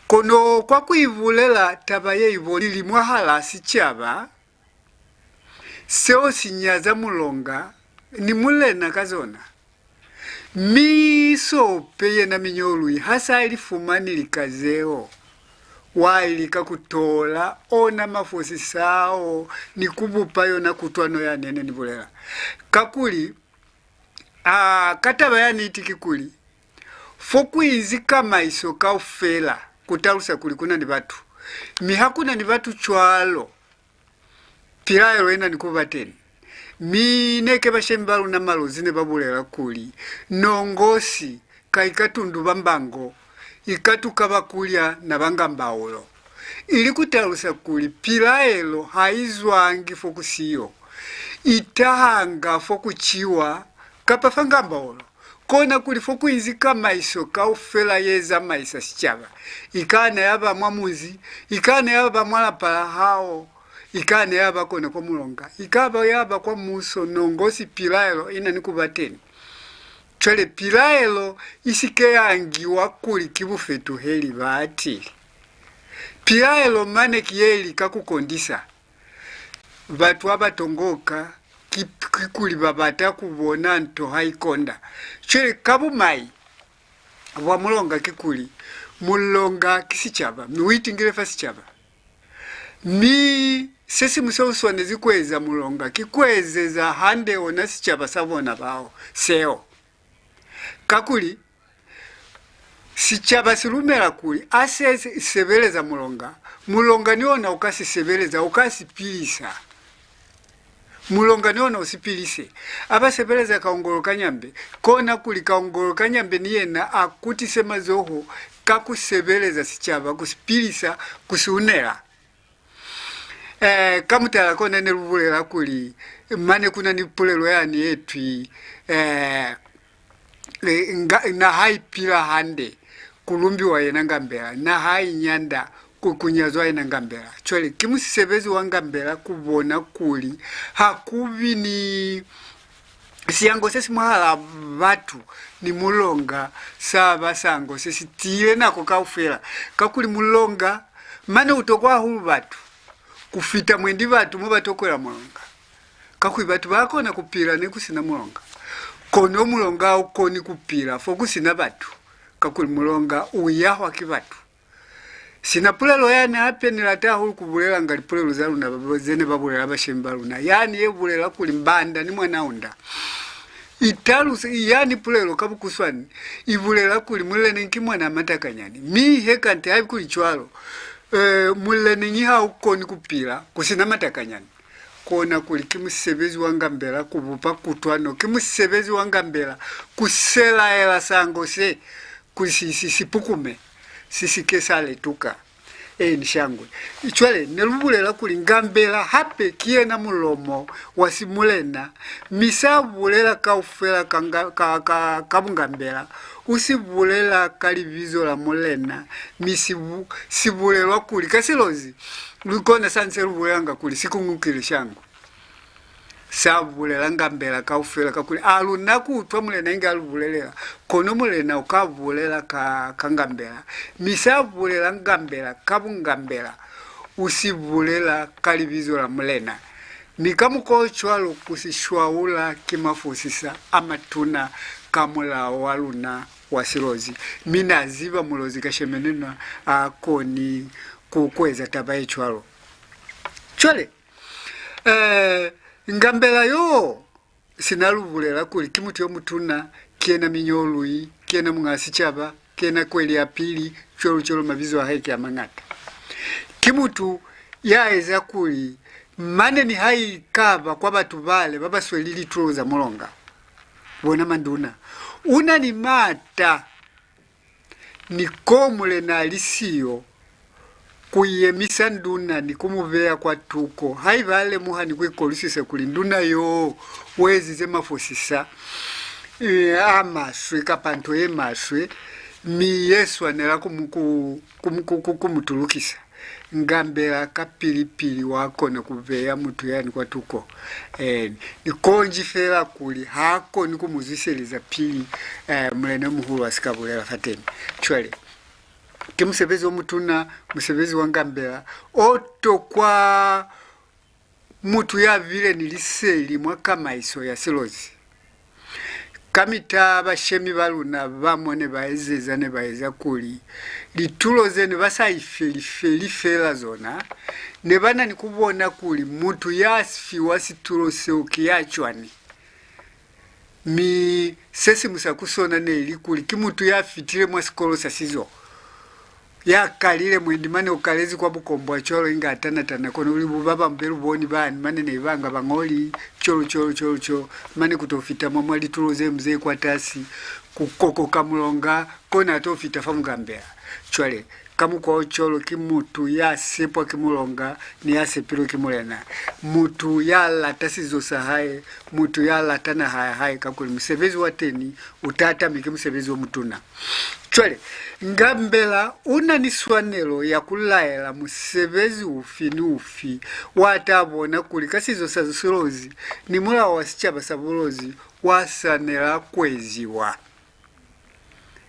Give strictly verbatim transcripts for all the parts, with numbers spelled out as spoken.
Kono kwa ku ibulela taba ye i boni li mwahal'a sicaba, seo si nyaza Mulonga ni Mulena ka zona. Mi Sope yena Minyolui ha sa li fumani lika zeo, wa lika ku tola ona mafosisa ao ni ku bupa yona kutwano ya ne ne ni bulela. Kakuli, a, ka taba ya niti kikuli, fo ku inzi kamaiso kaufela ku talusa kuli ku na ni batu. Mi ha ku na ni batu cwalo, pilaelo i na ni ku ba teñi. Mi neke bashemi ba luna Malozi ne ba bulela kuli, nongosi ka ikatunduba mbango, ikatuka ba kulya na ba ngambaulo. Ili ku talusa kuli pilaelo ha i zwangi fo ku siyo, i tahanga fo ku ciwa kapa fa ngambaulo. Kona kuli fo ku inzi kamaiso kaufela ye zamaisa sicaba, i kana ya ba mwa munzi, i kana ya ba mwa lapa la hao, i kana ya ba kona kwa Mulonga, i ka ba ya ba kwa muso, nongosi pilaelo i na ni ku ba teñi. Cwale pilaelo i si ke ya ngiwa kuli ki bufetuheli, bati. Pilaelo mane ki ye lika ku kondisa batu ba ba tongoka, ki, kikuli ba bata ku bona nto ha i konda. Cwale ka bumai bwa Mulonga kikuli, Mulonga ki sicaba, mi u itingile fa sicaba. Mi se siñwi se u swanezi ku eza Mulonga ki ku ezeza hande ona sicaba sa bona bao, seo. Kakuli, sicaba si lumela kuli a se se-, sebeleza Mulonga, Mulonga ni ona u ka si sebeleza, u ka si pilisa. Mulonga ni ona u si pilise. A ba sebeleza Kaongolo ka Nyambe, kona kuli Kaongolo ka Nyambe ni yena a kutise mazoho ka ku sebeleza sicaba, ku si pilisa, ku si unela. Eh, ka mutala, kona ne lu bulela kuli mane ku na ni pulelo yani ye twi, eh, eh, nga, naha i pila hande, ku lumbiwa yena Ngambela, naha i nyanda, ku, ku nyazwa yena Ngambela. Cwale, ki musebezi wa Ngambela ku bona kuli ha ku bi ni siyango se si mwahalaa batu ni Mulonga sa ba sango se si tiile nako kaufela, kakuli Mulonga mane u tokwa hahulu batu ku fita mwendi batu mo ba tokwela Mulonga. Kakuli batu ba kona ku pila ni ku si na Mulonga. Kono Mulonga ha u koni ku pila fo ku si na batu, kakuli Mulonga u yahwa ki batu. Sina pulelo yani hape, ni lata hahulu ku bulelanga lipulelo za luna ba, ba, ze ne ba bulela bashemi ba luna. Yani ye bulela kuli mbanda ni mwanaunda. I talusa, yani pulelo ka bukuswani, i bulela kuli muleneñi ki mwana matakanyani. Mi he kanti haiba kuli cwalo, eh, muleneñi ha u koni ku pila ku si na matakanyani. Kona kuli ki musebezi wa Ngambela ku bupa kutwano, ki musebezi wa Ngambela ku selaela sango se, kuli si, si, si pukume, si si ke sa letuka. Eeni, shangwe. Cwale, ne lu bulela kuli Ngambela hape ki yena mulomo wa simulena, mi sa bulela kaufela ka nga, ka, ka, ka bungambela, u si bulela ka libizo la mulena, mi si bu, si bulelwa kuli ka Silozi, lu kona sa nze lu bulelanga kuli si kungukile, shangwe. Sa bulela Ngambela kaufela, kakuli a lu na ku utwa mulena inge a lu bulelela, kono mulena u ka bulela ka, ka Ngambela. Mi sa bulela Ngambela ka bungambela, u si bulela ka libizo la mulena. Mi ka mukwa o cwalo ku si shwaula ki mafosisa a matuna ka mulao wa luna wa Silozi. Mi na ziba Mulozi kashemeni na a koni ku, ku eza taba ye cwalo. Cwale, Eh, Ngambela yo, sina lu bulela kuli ki mutu yo mutuna, ki yena Minyolui, ki yena muñaa sicaba, ki yena kweli ya pili, cwalo cwalo, mabizo a hae ki a mañata. Ki mutu ya eza kuli mane nihaikaba kwa batu bale ba ba sweli litulo za mulonga, bona manduna, u na ni maata. Ni ko mulena a li siyo, ku yemisa nduna ni ku mu beya kwa tuko. Haiba a lemuha ni ku ikolwisisa kuli nduna yoo u ezize mafosisa, eh, a maswe kapa nto ye maswe, mi ye swanela ku mu, ku, ku, ku, ku, ku mu tulukisa. Ngambela kapili-pili wa kona ku beya mutu yani kwa tuko. Eh, ni konji fela kuli ha koni ku mu zwiseleza pili, eh, mulena muhulu a si ka bulela fateni. Cwale, Ki musebezi o mutuna, musebezi wa ngambela, o tokwa mutu ya bile ni liseli mwa kamaiso ya Silozi. Kamita bashemi ba luna ba mo ne ba ezeza, ne ba eza kuli litulo ze ne ba sa ifeli-feli fela zona, ne ba na ni ku bona kuli mutu ya fiwa situlo seo ki ya cwani. Mi se siñwi sa ku sona ne li kuli ki mutu ya fitile mwa sikolo sa sizo, ya kalile. Mwendi mane u kalezi kwa bukombwa cwalo inge a tana-tana, kono kuli bu ba bañwi be lu boni bani mane ne ba nga bañoli, cwalo, cwalo, cwalo, cwalo, mane ku to fita mwa, mwa litulo ze ñwi ze kwatasi, ku kokoka mulonga, kona a to fita fa mungambela. Cwale, ka mukwa o cwalo, ki mutu ya sepwa ki mulonga ni ya sepilwe ki Mulena, mutu ya lata sizo sa hae, mutu ya lata naha ya hae, kakuli musebezi wa teni u tata, mi ki musebezi o mutuna. Cwale, ngambela u na ni swanelo ya ku laela musebezi ufi ni ufi wa ta bona kuli ka sizo sa Silozi ni mulao wa sicaba sa Bulozi wa swanela ku eziwa.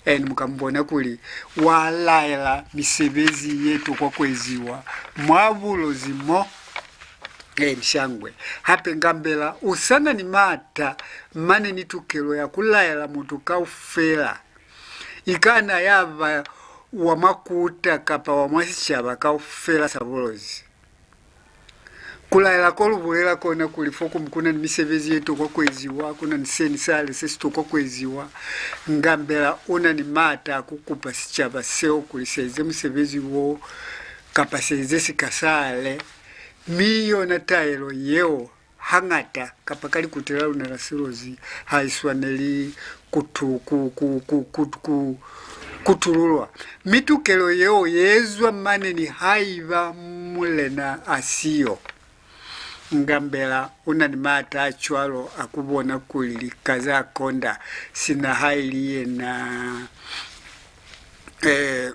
Eni, mu ka mu bona kuli wa laela misebezi ye tokwa ku eziwa mwa Bulozi mo. Eni, shangwe. Hape ngambela u sa na ni maata mane ni tukelo ya ku laela mutu kaufela, ikana ya ba wa mwa kuta kapa wa mwa sicaba kaufela sa Bulozi. Ku laela ko lu bulela kona kuli fokuñwi ku na ni misebezi ye tokwa ku eziwa, ku na ni se ni sale se si tokwa ku eziwa. Ngambela u na ni maata a ku kupa sicaba seo kuli si eze musebezi wo, kapa si eze sika sale. Mi yona taelo yeo hañata, kapa ka likute la luna la Silozi, ha i swaneli ku tu-, ku, ku, ku, ku, ku, ku tululwa. Mi tukelo yeo ye ezwa mane nihaiba Mulena a siyo. Ngambela u na ni maata a cwalo a ku bona kuli lika za konda, sina haili yena, eh,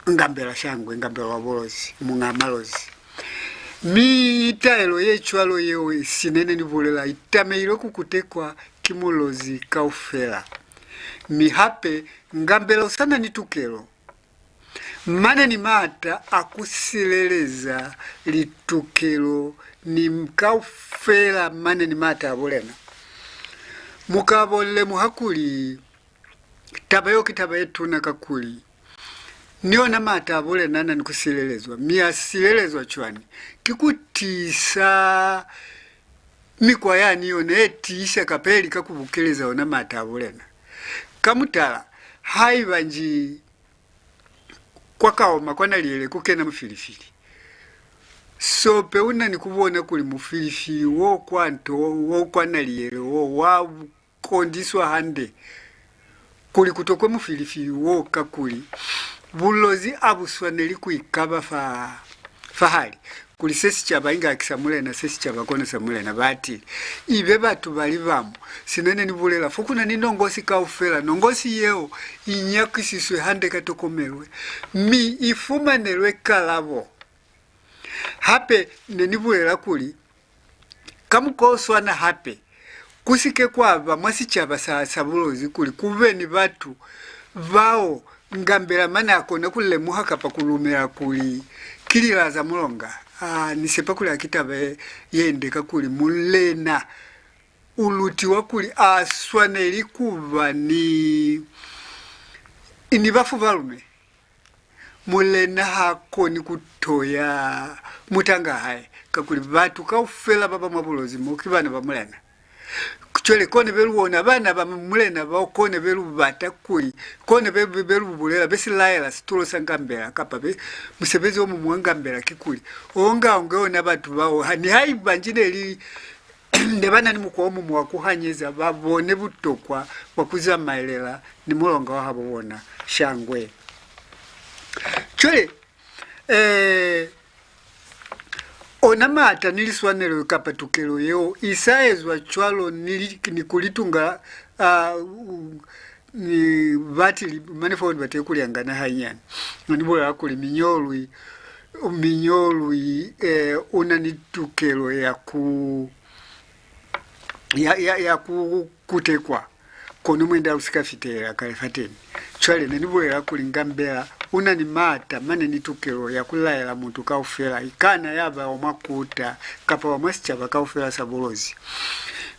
Ngambela shangwe, Ngambela wa Bulozi, muñ'a Malozi. Mi taelo ye cwalo yeo sina ne ni bulela i tamehilwe ku kutekwa ki Mulozi kaufela. Mi hape, Ngambela u sa na ni tukelo mane ni maata a ku sileleza litukelo ni kaufela mane ni maata a bulena. Mu ka bo lemuha kuli taba yeo ki taba ye tuna, kakuli ni ona maata a bulena a na ni ku silelezwa. Mi a silelezwa cwani? Ki ku tiisa mikwa yani yona ye tiisa kapa ye lika ku bukeleza ona maata a bulena. Ka mutala, haiba nji kwa Kaoma kwa Naliele ku kena mufilifili, Sope u na ni ku bona kuli mufilifili wo kwa nto, wo kwa Naliele wo wa kondiswa hande kuli ku tokwe mufilifili wo, kakuli Bulozi a bu swaneli ku ikaba fa, fahali, kuli se sicaba inge haki sa Mulena, se sicaba kona sa Mulena. Batili, ibe batu ba li bamu. Sina ne ni bulela, fo ku na ni nongosi kaufela, nongosi yeo i nyakisiswe hande ka tokomelwe, mi i fumanelwe kalabo. Hape ne ni bulela kuli, ka mukwa o swana hape, ku si ke kwa ba mwa sicaba sa, sa Bulozi kuli ku be ni batu bao Ngambela mane a kona ku lemuha kapa ku lumela kuli ki lila za mulonga. A, ni sepa kuli haki taba ye, ye nde, kakuli Mulena u lutiwa kuli a swaneli ku ba ni, ni bafu balume. Mulena ha koni ku toya mutanga hae, kakuli batu kaufela ba ba mwa Bulozi mo ki bana ba Mulena. Cwale kone be lu bona bana ba Mulena bao, kone be lu bata kuli, kone be, be, be lu bulela, be si laela situlo sa Ngambela, kapa be musebezi o muñwi wa Ngambela, kikuli, onga, onge ona batu bao, ha, nihaiba nji ne li ne ba na ni mukwa o muñwi wa ku hanyeza ba bone butokwa bwa ku zamaelela ni mulonga wa habo bona. Shangwe. Cwale, eh, ona maata ni liswanelo kapa tukelo yeo i sa ezwa cwalo ni li-, ni ku litunga, ah, u-, ni batili, mane fo ni batile ku lyangana hanyani. Ni bulela kuli Minyolui, Minyolui, eh, u na ni tukelo ya ku, ya, ya, ya ku kutekwa, kono mwendi ha lu si ka fitelela kale fateni. Cwale ne ni bulela kuli Ngambela u na ni maata mane ni tukelo ya ku laela mutu kaufela, ikana ya ba wa mwa kuta kapa wa mwa sicaba kaufela sa Bulozi.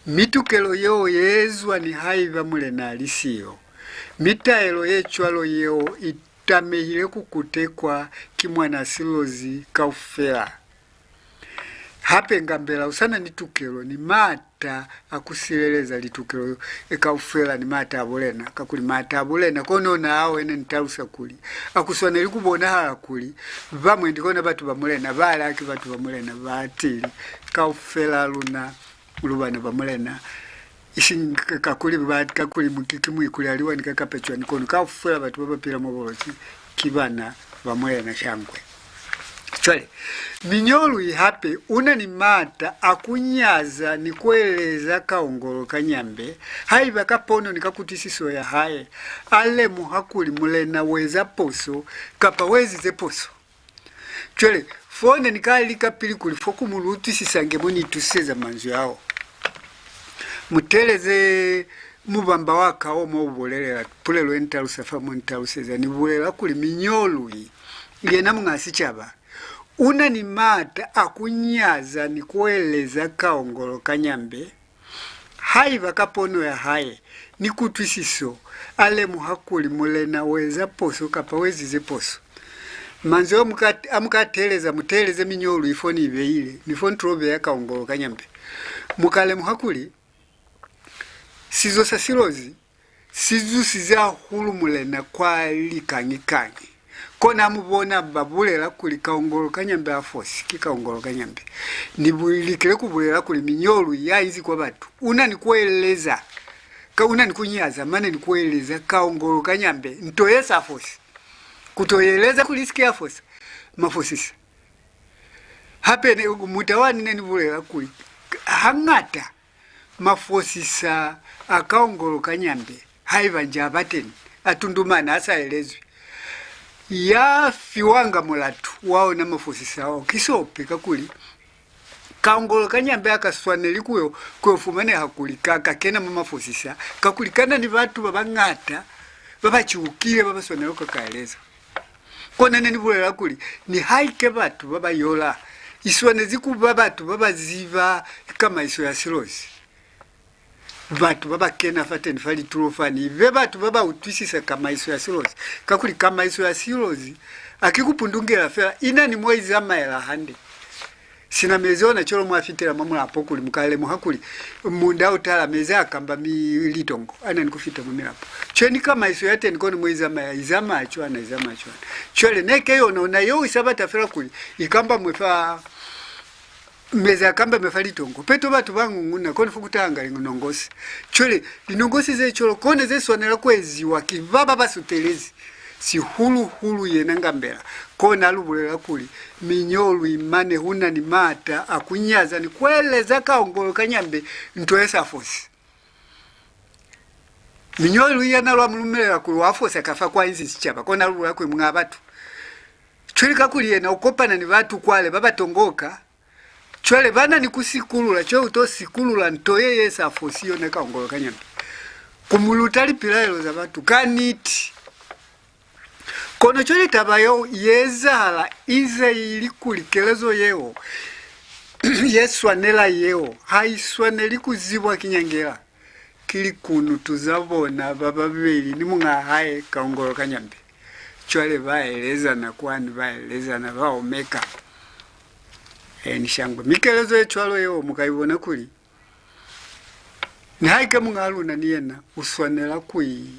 Mi tukelo yeo ye ezwa nihaiba mulena a li siyo. Mi taelo ye cwalo yeo i tamehile ku kutekwa ki mwana Silozi kaufela. Hape Ngambela u sa na ni tukelo ni maata a ku sileleza litukelo kaufela ni maata a bulena, kakuli maata a bulena kono ona ao ene ni talusa kuli a ku swaneli ku bonahala kuli ba mwendi kona batu ba mulena, bale haki batu ba mulena, batili. Kaufela luna lu bana ba mulena, isiñi ka, kakuli ba, kakuli mukiki muikuli aliwa ni ka kapecwani, kono kaufela batu ba ba pila mwa Bulozi ki bana ba mulena shangwe. Cwale, Minyolui hape u na ni maata a ku nyaza ni ku eleza Kaongolo ka Nyambe, haiba ka pono ni ka kutwisiso ya hae, a lemuha kuli mulena u eza poso, kapa u ezize poso. Cwale, fo ne ni ka lika pili kuli fokuñwi lu utwisisange mo ni itusiseza manzwi ao. Mu teeleze mubamba wa ka o mo u bulelela, pulelo ye ni talusa fa mo ni taluseza. Ni bulela kuli Minyolui, yena muñ'a sicaba, u na ni maata a ku nyaza ni ku eleza Kaongolo ka Nyambe, haiba ka pono ya hae ni kutwisiso a lemuha kuli mulena u eza poso kapa u ezize poso. Manzwi a mu ka, a mu ka teeleza, mu teeleze Minyolui fo ni i beile, ni fo ni t'o beya Kaongolo ka Nyambe. Mu ka lemuha kuli sizo sa Silozi si zusize hahulu mulena kwa likañi-kañi. Kona mu bona ba bulela kuli Kaongolo ka Nyambe ha fosi, ki Kaongolo ka Nyambe. Ni bu, likile ku bulela kuli Minyolui ya inzi kwa batu, u na ni ku eleza, ka, u na ni ku nyaza, mane ni ku eleza Kaongolo ka Nyambe nto ye sa fosi. Ku to eleza kuli i si ke ya fosa, mafosisa. Hape ne, muta wani ne ni bulela kuli, hañata, mafosisa a Kaongolo ka Nyambe, haiba nji a ba teñi, a tundumana, a sa elezwi. Ya fiwanga mulatu wa ona mafosisa ao ki Sope, kakuli Kaongolo ka Nyambe ha ka swaneli ku yo, ku yo fumaneha kuli ka, ka kena mwa mafosisa, kakuli ka na ni batu ba bañata ba ba ciukile ba ba swanela ku ka eleza. Kona ne ni bulela kuli, nihaike batu ba ba yola, i swanezi ku ba batu ba ba ziba kamaiso ya Silozi. Batu ba ba kena fateni fa litulo fani, i be batu ba ba utwisisa kamaiso ya Silozi, kakuli kamaiso ya Silozi ha ki ku pundungela fela, i na ni mo i zamaela hande. Sina mezi ona cwalo mwa fitela mwa mulapo kuli mu ka lemuha kuli munda u tala, mezi a kamba mi litongo a na ni ku fita mwa milapo. Cwale ni kamaiso ya teñi kono mo i zamaya, i zamaya cwana, i zamaya cwana. Cwale ne ke yona ona yeo i sa bata fela kuli i kambamwe fa, mezi a kambame fa litongo. Peto batu ba ngunguna, kono fo ku tahanga linongosi. Cwale linongosi ze cwalo kona ze swanela ku eziwa ki ba ba ba sutelezi. Sihulu-hulu yena Ngambela, kona lu bulela kuli Minyolui mane u na ni maata a ku nyaza ni ku eleza Kaongolo ka Nyambe nto ye sa fosi. Minyolui yena lwa mu lumelela kuli wa fosa ka fa kwa inzi sicaba, kona lu bulela kuli muñ'a batu. Cwale kakuli yena u kopana ni batu kwale ba ba tongoka, cwale ba na ni ku sikulula, cwale u to sikulula nto ye, ye sa fosi yona Kaongolo ka Nyambe. Ku mu luta lipilaelo za batu, ka niti. Kono cwale taba yeo ye ezahala inze ili kuli kelezo yeo ye swanela yeo ha i swaneli ku zibwa ki nyangela. Ki likunutu za bona ba babeli ni muñ'a hae Kaongolo ka Nyambe. Cwale ba elezana kwani, ba elezana, ba omeka. Eni shangwe. Mi kelezo ye cwalo yeo mu ka i bona kuli nihaike muñ'a luna ni yena u swanela ku i,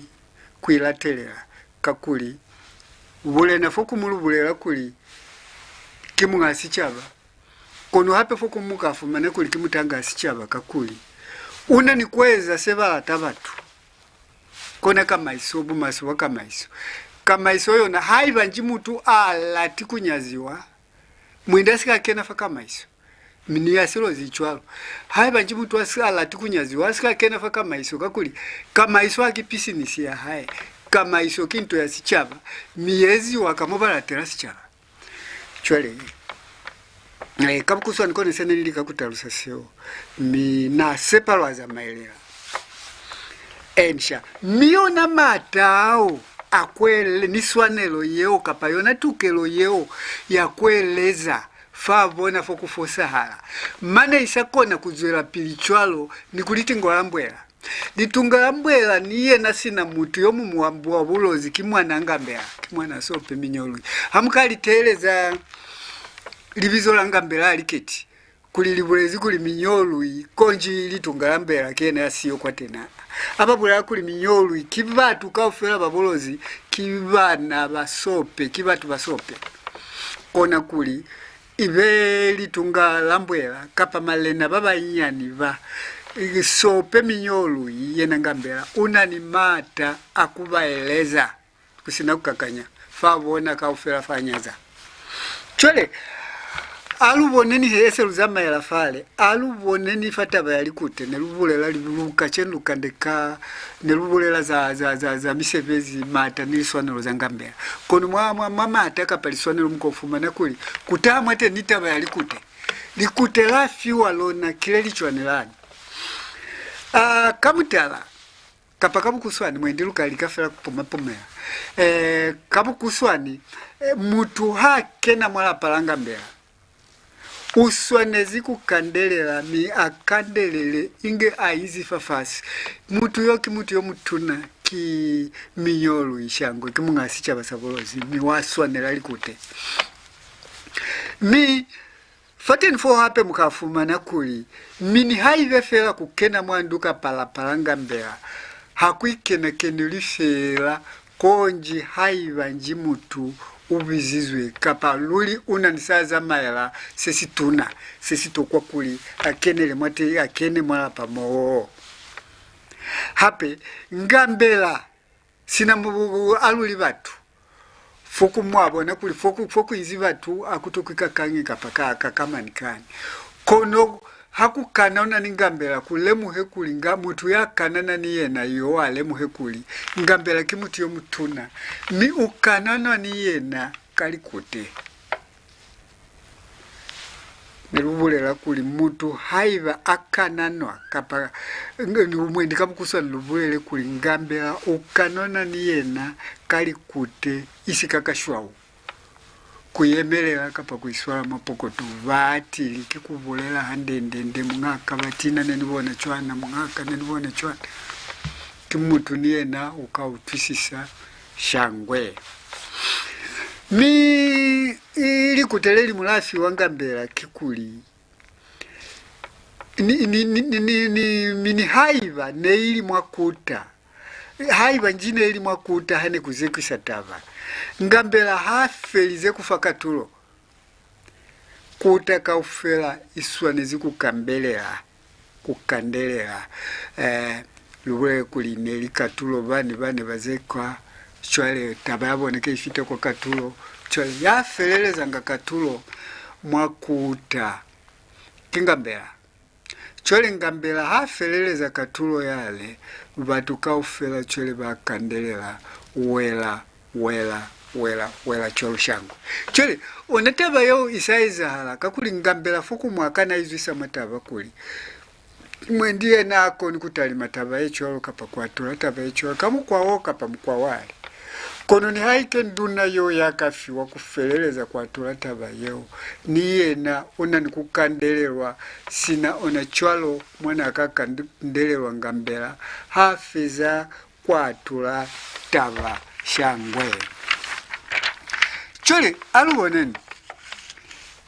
ku i latelela, kakuli bulena fo ku mu lu bulela kuli ki muñ'a sicaba, kono hape fo ku mu ka fumana kuli ki mutanga sicaba, kakuli u na ni ku eza se ba lata batu. Kona kamaiso, bumaswe bwa kamaiso. Kamaiso yona, haiba nji mutu a lati ku nyaziwa, mwendi a si ka kena fa kamaiso. Mi ni ya Silozi cwalo. Haiba nji mutu a si a lati ku nyaziwa, a si ka kena fa kamaiso, kakuli kamaiso ha ki pisinisi ya hae. Kamaiso ki nto ya sicaba, mi ye eziwa ka mo ba latela sicaba. Cwale, eh, ka bukuswani kona se ne ni lika ku talusa seo, mi na sepa lwa zamaelela. Eni sha, mi ona maata ao a kuelele ni swanelo yeo kapa yona tukelo yeo ya kueleza fa bona fo ku fosahala. Mane i sa kona ku zwelapili cwalo ni ku Litunga la Mbwela. Litunga la Mbwela ni yena sina mutu yo muñwi wa, wa Bulozi ki mwana Ngambela, ki mwana Sope Minyolui. Ha mu ka li teeleza libizo la Ngambela ha li keti, kuli li bulezi kuli Minyolui konji Litunga la Mbwela ki yena ya siyo kwateni. Ha ba bulela kuli Minyolui ki batu kaufela ba Bulozi, ki bana ba Sope, ki batu ba Sope. Kona kuli i be Litunga la Mbwela kapa malena ba banyinyani ba Sope Minyolui yena Ngambela u na ni maata a ku ba eleza ku si na ku kakanya fa bona kaufela fa nyaza. Cwale, a lu boneni he se lu zamaela fale, a lu boneni fa taba ya likute, ne lu bulela li-, lu kacenu lu kande ka, ne lu bulela za, za, za, za misebezi, maata ni liswanelo za Ngambela. Kono mwa, mwa, mwa maata kapa liswanelo mu ka fumana kuli ku taha mwateni ni taba ya likute. Likute la fiwa lona ki le li cwanelanyi? A, ka mutala, kapa ka bukuswani, mwendi lu ka lika fela ku puma-pumela. Eh, ka bukuswani, eh, mutu ha kena mwa lapa la Ngambela, u swanezi ku kandelela, mi a kandelele inge a izi fafasi. Mutu yo ki mutu yo mutuna, ki Minyolui shangwe, ki muñ'a sicaba sa Bulozi, mi wa swanela likute. Mi Fateni fo hape mu ka fumana kuli, mi nihaibe fela ku kena mwa ndu kapa lapa la Ngambela, ha ku ikenakenelwi fela, konji haiba nji mutu u bizizwe, kapa luli u na ni sa zamaela se situna, se si tokwa kuli a kenele mwateni, a kene mwa lapa moo. Hape, Ngambela, sina mu, bu, bu, a lu li batu, fo ku mwa bona kuli fo ku, fo ku inzi batu a ku tokwi kakañi kapa ka, ka, ka mañi kañi. Kono ha ku kana u na ni Ngambela, ku lemuhe kuli nga, mutu ya kanana ni yena yo a lemuhe kuli Ngambela ki mutu yo mutuna, mi u kananwa ni yena ka likute. Ne lu bulela kuli mutu haiba a kananwa, kapa nge-, ni mwendi ka bukuswani lu bulele kuli Ngambela u kananwa ni yena ka likute, isi ka kashwau. Ku yemelela kapa ku iswala mwa pokoto. Batili, ki ku bulela hande-nde-nde, muñaka, bati na ne ni bona cwana, muñaka, ne ni bona cwana. Ki mutu ni yena u ka utwisisa shangwe. Mi, i, likute le liñwi la fiwa Ngambela kikuli, ni, ni, ni, ni, ni, ni, mi nihaiba ne ili mwa kuta, haiba nji ne ili mwa kuta ha ne ku zekwisa taba, Ngambela ha felize ku fa katulo, kuta kaufela i swanezi ku kambelela, ku kandelela. Eh, lu bulele kuli ne li katulo bani ba ne ba zekwa, cwale taba ya bona ke i fita kwa katulo, cwale ya felelezanga katulo mwa kuta ki Ngambela. Cwale Ngambela ha feleleza katulo yale, batu kaufela cwale ba kandelela, wela, wela, wela, wela cwalo shangwe. Cwale, ona taba yeo i sa ezahala, kakuli Ngambela fokuñwi a kana izwisa mwa taba kuli, mwendi yena ha koni ku talima taba ye cwalo kapa ku atula taba ye cwalo ka mukwa wo kapa mukwa wale. Kono nihaike nduna yo ya ka fiwa ku feleleza ku atula taba yeo, ni yena u na ni ku kandelelwa sina ona cwalo mwa n'a ka kandelelwa Ngambela ha feza ku atula taba shangwe. Cwale, a lu boneni,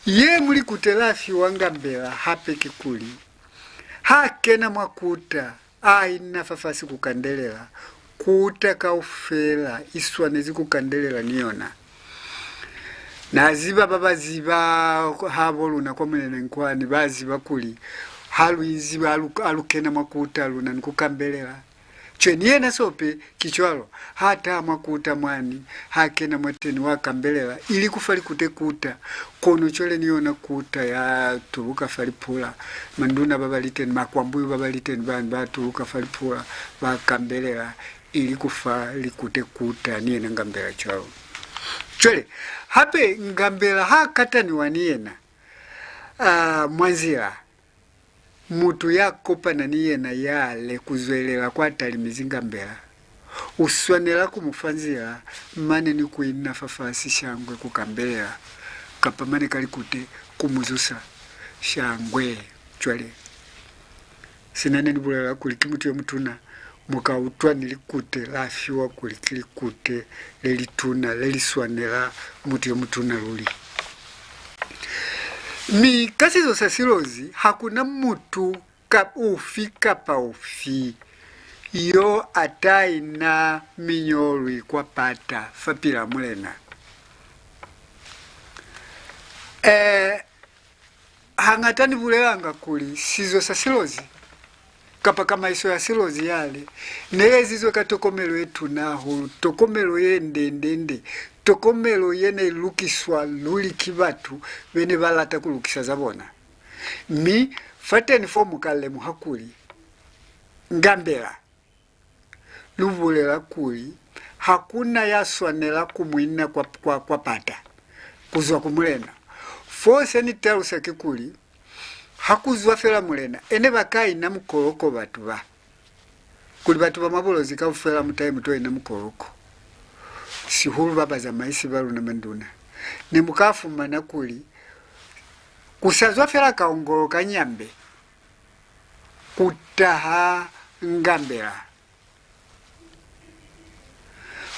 ye ñwi likute la fiwa Ngambela hape kikuli, ha kena mwa kuta, a ina fafasi ku kandelela, kuta kaufela i swanezi ku kandelela ni yona. Na ziba ba ba ziba habo luna kwa muleneñi kwani, ba ziba kuli ha lu inzi, ha lu, ha lu kena mwa kuta, lu na ni ku kambelela. Cwe ni yena Sope ki cwalo, ha taha mwa kuta mwani, ha kena mwateni wa kambelela, ili ku fa likute kuta. Kono cwale ni yona kuta ya tuluka fa lipula. Manduna ba ba li teni, makwambuyu ba ba li teni bani, ba tuluka fa lipula, ba kambelela, ili ku fa likute kuta, ni yena Ngambela cwalo. Cwale, hape Ngambela ha kataniwa ni yena, a, mwa nzila, mutu ya kopana ni yena yale ku zwelela kwa talimizi Ngambela, U swanela ku mu fa nzila mane ni ku ina fafasi shangwe ku kambelela, kapa mane ka likute ku mu zusa shangwe. Cwale, sina ne ni bulela kuli ki mutu yo mutuna, mu ka utwa ni likute la fiwa kuli ki likute le lituna, le li swanela mutu yo mutuna luli. Mi ka sizo sa Silozi, ha ku na mutu ka ufi kapa ufi yo a ta ina miñolwi kwa pata fapil'a Mulena. Eh, hañata ni bulelanga kuli sizo sa Silozi, kapa kamaiso ya Silozi yale, ne ezizwe ka tokomelo ye tuna hahulu, tokomelo ye nde-nde-nde, tokomelo ye ne lukiswa luli ki batu be ne ba lata ku lukisa za bona. Mi fateni fo mu ka lemuha kuli Ngambela lu bulela kuli ha ku na ya swanela ku mu ina kwa, kwa, kwa pata ku zwa ku Mulena. Fo se ni talusa kikuli, ha ku zwa fela Mulena, ene ba ka ina mukoloko batu ba. Kuli batu ba mwa Bulozi kaufela mu tahe mu to ina mukoloko, sihulu ba bazamaisi ba luna manduna, ne mu ka fumana kuli ku sa zwa fela kaongolo ka Nyambe, ku taha Ngambela.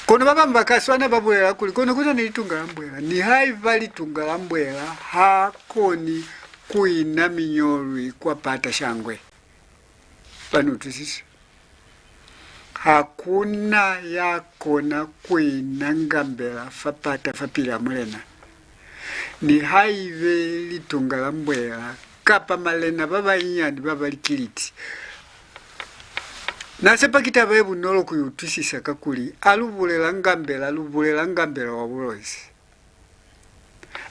Kono ba bañwi ba ka swana ba bulela kuli, kono ku na ni Litunga la Mbwela. Nihaiba Litunga la Mbwela ha koni ku ina miñolwi kwa pata shangwe. Ba ni utwisisa? Ha ku na ya kona ku ina Ngambela fa pata fapil'a Mulena. Nihaibe Litunga la Mbwela kapa malena ba banyinyani ba ba likiliti. Na sepa ki taba ye bunolo ku i utwisisa, kakuli a lu bulela Ngambela, lu bulela Ngambela wa Bulozi.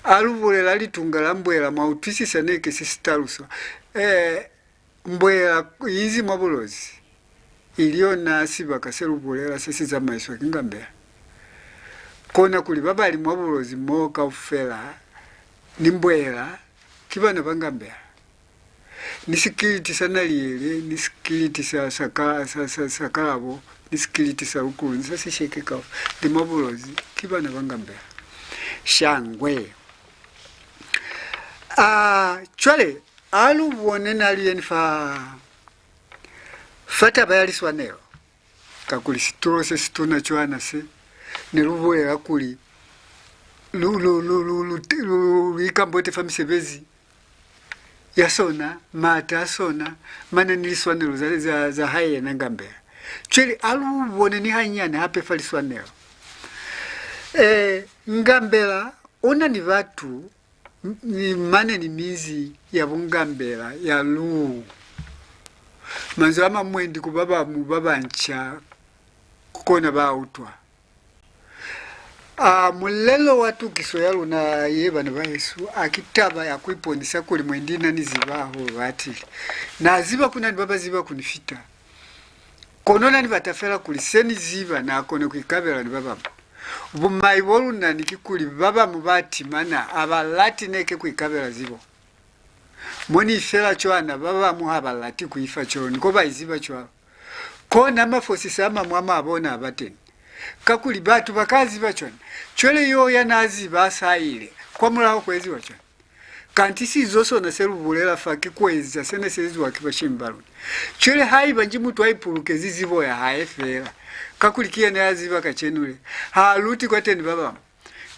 A lu bulela Litunga la Mbwela, mwa utwisisa ne ke se si taluswa. Eh, Mbwela inzi mwa Bulozi, ili yona sibaka se lu bulela se si zamaiswa ki Ngambela. Kona kuli ba ba li mwa Bulozi mo kaufela ni Mbwela ki bana ba Ngambela. Ni sikiliti sa Naliele, ni sikiliti sa, sa, ka, sa, sa, sa Kalabo, ni sikiliti sa Lukulu, ni sa Sesheke kaufela, ni mwa Bulozi ki bana ba Ngambela. Shangwe. Ah, cwale, a lu bone na lu yeni fa, fa taba ya liswanelo, kakuli situlo se situna cwana se, ne lu bulela kuli lu, lu, lu, lu, lu, lu, lu ikambote fa misebezi ya sona, maata a sona, mane ni liswanelo za, za, za hae yena Ngambela. Cwale a lu bone ni hanyani hape fa liswanelo. Eh, Ngambela u na ni batu, m-, ni mane ni minzi ya bungambela ya Lu. Manzwi a mañwi mwendi ku ba bañwi ba banca kona ba utwa. A, mulelo wa tukiso ya luna ye, bana bahesu, a ki taba ya ku iponisa kuli mwendi na ni ziba hahulu, batili. Na ziba ku na ni ba ba ziba ku ni fita. Kono na ni bata fela kuli se ni ziba na kone ku ikabela ni ba bañwi. Bumai bo lu na ni kikuli ba bañwi ba timana, ha ba lati neke ku ikabela zibo. Mo ni fela cwana, ba bañwi ha ba lati ku ifa cwalo, ni ko ba iziba cwalo. Kona mafosisa a mañwi a ma bona a ba teñi. Kakuli batu ba ka ziba cwana. Cwale yo ya n'a ziba a sa ile, kwa mulaho ku eziwa cwana. Kanti sizo sona se lu bulela fa ki ku eza se ne si eziwa ki bashemi ba luna. Cwale haiba nji mutu a ipulukezi zibo ya hae feela, kakuli ki yena ya ziba kacenu le, ha a luti kwateñi ba bañwi.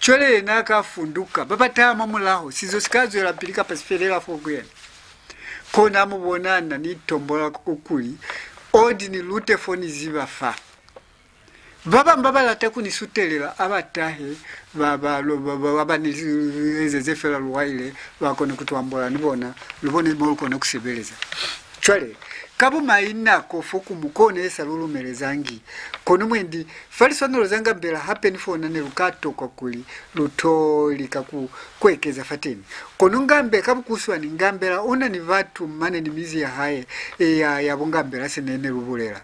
Cwale yena a ka funduka, ba ba taha mwa mulaho, sizo si ka zwelapili kapa si felela fo ku yena. Kona mu bona na ni tombola ku-, kuli, odi ni lute fo ni ziba fa. Ba bañwi ba ba lata ku ni sutelela, a ba tahe, ba, ba, lo, ba, ba, ba, ba ni ezeze fela luwaile, ba kone ku to ambola ni bona, lu bone mo lu kona ku sebeleza. Cwale, ka bumai nako fo ku mu kona ye sa lu lumelezangi, kono mwendi, fa liswanelo za Ngambela hape ni fona ne lu ka tokwa kuli lu to lika ku, ku ekeza fateñi. Kono Ngambe-, ka bukuswani, Ngambela u na ni batu mane ni mizi ya hae, e, ya, ya bungambela se ne, ne lu bulela.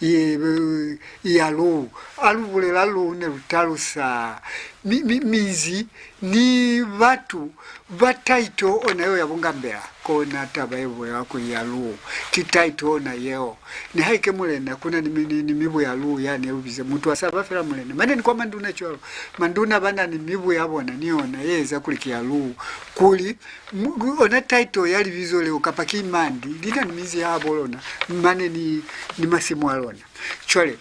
Ye, e, ya Lu, a lu bulela Lu ne lu talusa mi, mi, mizi ni batu ba taito ona yeo ya bungambela. Kona taba ye bulela kuli ya lu, ki taito ona yeo. Nihaike mulena, ku na ni mi, ni, ni mibu ya lu yani ye lu bize. Mutu a sa ba fela mulena. Mane ni kwa manduna cwalo. Manduna ba na ni mibu ya bona ni yona ye eza kuli ki ya lu. Kuli, mu, ona taito ya libizo leo kapa ki mandi, li na ni mizi ya habo lona, mane ni, ni masimu a lona. Cwale,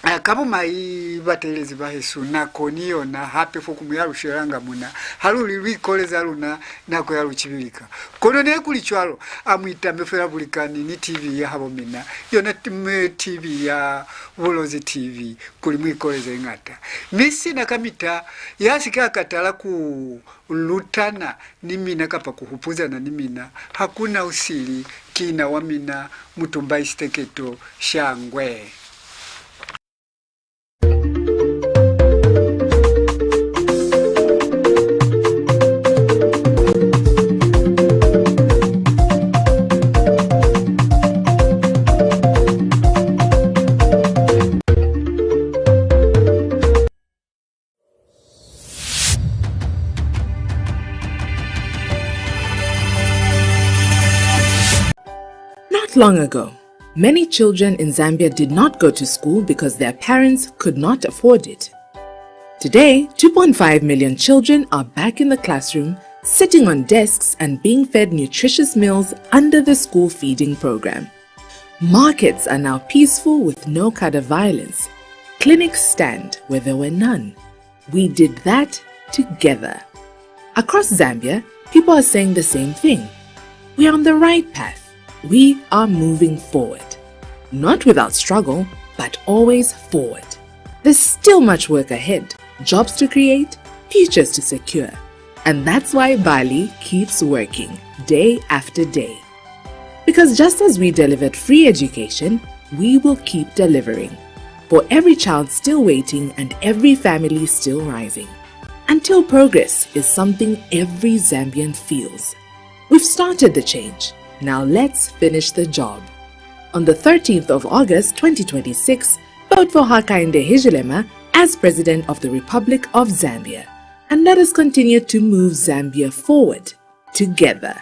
eh, ka bumai, batelezi ba hesu, nako ni yona hape fokuñwi ya lu shwelanga muna, ha lu li lu ikoleza luna nako ya lu cibilika. Kono ne ku li cwalo, a mu itame fela bulikani ni T V ya habo mina, yona t-, me T V ya Bulozi T V, kuli mu ikoleze ñata. Mi sina kamita, ya si ke a katala ku lutana ni mina kapa ku hupuzana ni mina, ha ku na usili, ki na wa mina, Mutumbai Siteketo, shangwe. Not long ago, many children in Zambia did not go to school because their parents could not afford it. Today, two point five million children are back in the classroom, sitting on desks and being fed nutritious meals under the school feeding program. Markets are now peaceful with no cadre violence. Clinics stand where there were none. We did that together. Across Zambia, people are saying the same thing. We are on the right path. We are moving forward. Not without struggle, but always forward. There's still much work ahead, jobs to create, futures to secure. And that's why Bali keeps working day after day. Because just as we delivered free education, we will keep delivering for every child still waiting and every family still rising. Until progress is something every Zambian feels. We've started the change. Now let's finish the job. On the thirteenth of August twenty twenty-six, vote for Hakainde Hichilema as President of the Republic of Zambia. And let us continue to move Zambia forward together.